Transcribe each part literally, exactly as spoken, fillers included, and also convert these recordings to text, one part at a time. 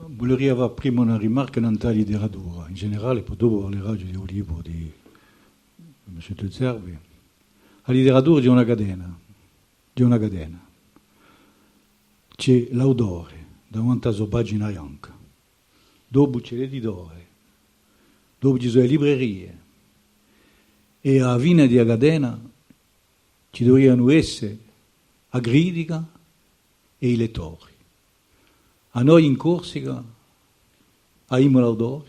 Vuleria fà prima una rimarca nant'à a literatura, in generale, po dopu parleraghju di u libru di Monsieur De Zerbi. A literatura hè una catena, hè una catena. Ci hè l'autore davanti à a so pagina bianca, dopu ci hè l'editore, dopu ci sò e librerie, è à a fine di a catena ci duverianu esse a critica è i lettori. À noi in Corsica avemu l'autori,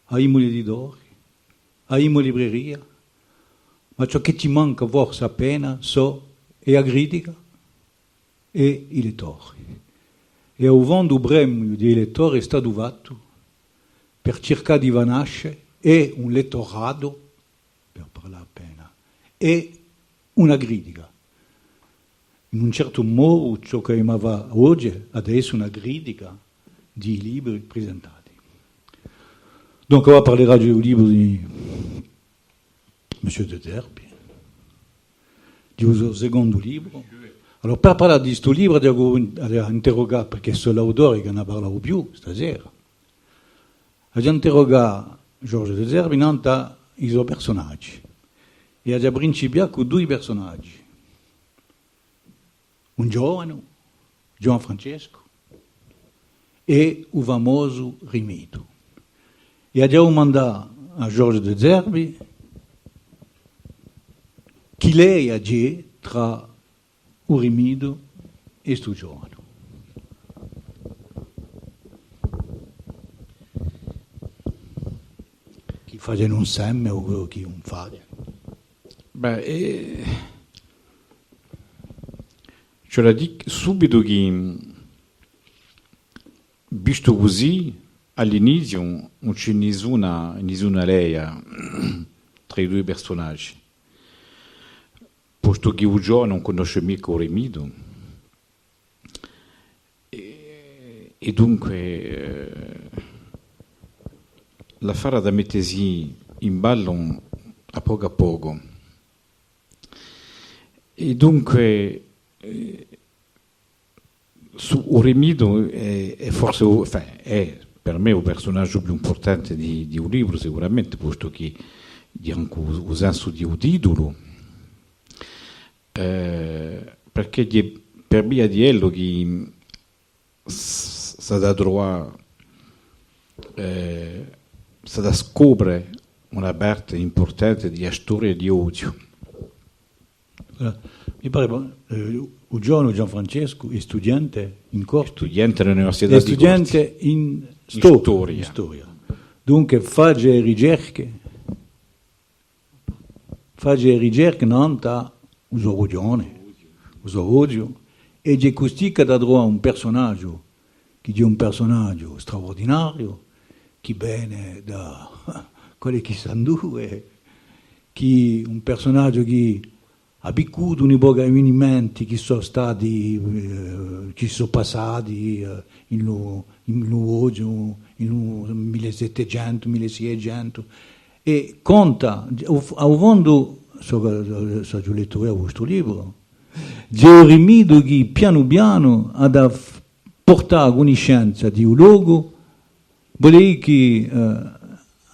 avemu l'editori, avemu a libreria, ma ciò chì ci manca forse appena sò hè a critica è i lettori. È à u fondu u premiu di i lettori hè statu fattu per circà di fà nasce è un lettoratu, per parlà appena, è una critica. In un certu modu, ciò ch'avemu à fà oghje, hà da esse una critica di i libri presentati. Donc, avà parleraghju di u libru di Monsieur De Zerbi, di u so secondu libru. Allora, per parlà di stu libru, aghju, aghju interrogatu, perchè sò l'autore chì n'hà parlatu u più stasera, aghju interrogatu Georges De Zerbi nant'à i so persunaghji. È aghju principiatu cù dui persunaghji. Un ghjovanu, Ghjuvan Francescu, è u famosu Rimidu. È aghju dumandatu à Georges De Zerbi chì leia ci hè trà u Rimidu è stu ghjovanu. Chì facenu inseme o chì ùn facenu. Bè, eh, ci hè da dì subitu chì, vistu cusì, à l'iniziu ùn ci hè nisuna, nisuna leia trà i dui persunaghji, postu chì u ghjovanu ùn cunnosce micca u Rimidu. È, è dunque, eh, l'affare hà da mettesi in ballu à pocu à pocu. È dunque, eh, stu, u Rimidu hè, hè forse u, enfin, hè per mè u persunagiu più impurtante di, di u libru, sicuramente, postu chì hè ancu u, u sensu di u titulu, eh, perchè hè per via di ellu chì s-, s'hà da truvà, eh, s'hà da scopre una parte impurtante di a storia di oghje. Voilà. Mi pare, bon, eh, u ghjovanu Ghjuvan Francescu hè studiente in Corti. Studiente à l'Università di Corti. Hè studiente in sto-, in storia. In storia. Dunque, face ricerche, face ricerche nant'à u so rughjone, u so oghju, è hè custì chì hà da truvà un persunagiu chì hè un persunagiu straurdinariu, chì vene da quale chì sà induve, chì un persunagiu chì hà vicutu un pocu avvenimenti chì sò stati, eh, chì sò passati, eh, in lu, in lu oghju, in lu mille settecentu, mille seicentu, è conta, à u, à u fondu, sò, sò, sò lettu eiu u vostru libru, hè u Rimidu chì pianu pianu hà da f-, purtà a cunniscenza di u locu, vole dì chì, eh,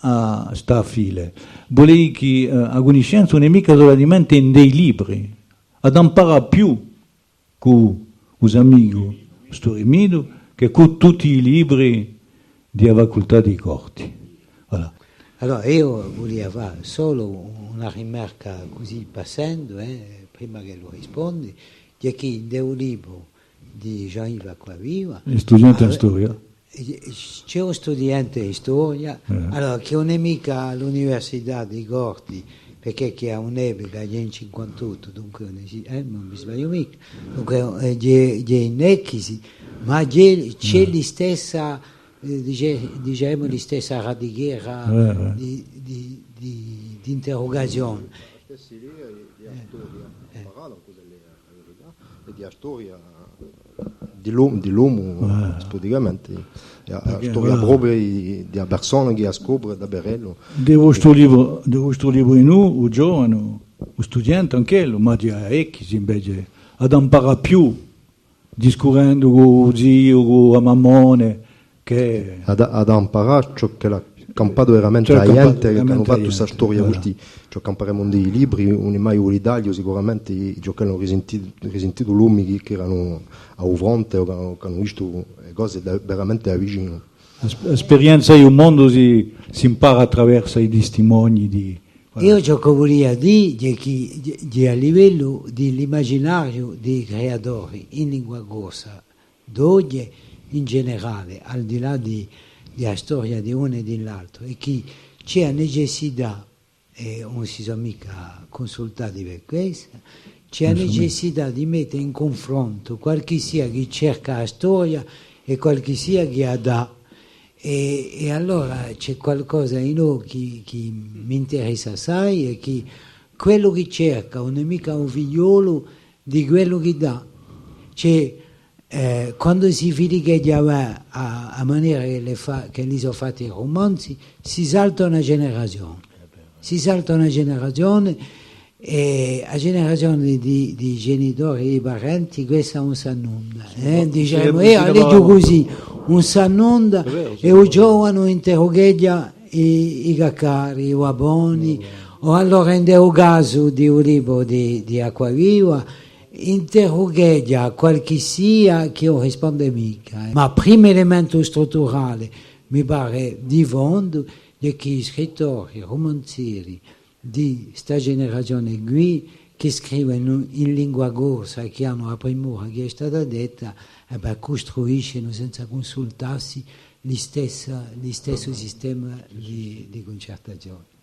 à sta file, vole dì chì, eh, a cunniscenza ùn hè micca solamente in i libri, hà da amparà più cù u so amicu stu Rimidu chè cù tutti i libri di a facultà di Corti. Voilà. Allora, eiu vulia fà solu una rimarca cusì passendu, eh, prima ch'ellu rispondi, hè chì in u libru di Jean-Yves Acquaviva. Hè studiente in storia. Eh, ci hè un studiente in storia, eh, allora, chì ùn hè micca à l'Università di Corti, perchè chì à un'epica hè in cinquantottu, dunque ùn esi-, eh, ùn mi sbagliu micca. Dunque, eh, hè, hè in Ecchisi, ma hè, ci hè, eh, listessa, eh, dice-, dicemu, listessa radichera, eh, eh, di, di, di, d'interrugazione. Stessa idea di, di a storia, eh, parallela, cusì, è di a storia di l'omu, di l'omu, eh, praticamente. È a, a storia propria di, di a persona chì a scopre da per ellu. Di u vostru libru, di u vostru libru in u, u ghjovanu, u studiente anch'ellu, ma di a Ecchisi invece, hà da amparà più, discurrendu cù u ziu, cù a mammone, chì hà da, hà da amparà ciò ch'ellu hà campatu veramente à a ghjente, chì anu fattu sta storia, voilà. Ciò chì amparemu in i libri, ùn hè mai u dettagliu, sicuramente, ciò ch'elli anu risintitu, risintitu l'omi chì, chì eranu à u fronte o chì anu, chì anu vistu e cose da, veramente da vicinu. A sp-, a sperienza di u mondu si, s'impara attraversu i testimoni di, voilà. Eiu ciò ch'o vulia dì hè chì, hè, hè à livellu di l'imaginariu di i creatori in lingua corsa, d'oghje in generale, al di là di, di a storia di unu è di l'altru, hè chì ci hè a necessità, è ùn si sò micca cunsultati per quessa, ci hè a necessità di mette in cunfrontu qualchissia chì cerca a storia è qualchissia chì a dà. È, è allora ci hè qualcosa in noi chì, chì m'interessa assai, hè chì quellu chì cerca ùn hè micca u figliolu di quellu chì dà. Ci hè, eh, quandu si filicheghja a, a manera ch'elli fa-, ch'elli sò fatti i rumanzi, si salta una generazione. Si salta una generazione, è a generazione di, di genitori, di parenti, quessa ùn sà nunda, eh? Diceremu, eh, a leghju cusì, ùn sà nunda, è u ghjovanu interrugheghja i, i caccari, i babboni, o allora in u casu di u libru di, di Acquaviva, interrugheghja qualchissia chì ùn risponde micca, eh. Ma primu elementu strutturale, mi pare, di fondu, hè chì i scrittori, i rumanzieri di sta generazione quì, chì scrivenu in lingua corsa è chì anu a primura chì hè stata detta, è bè, custruiscenu senza cunsultassi listessa, listessu sistema di, di cuncertazione.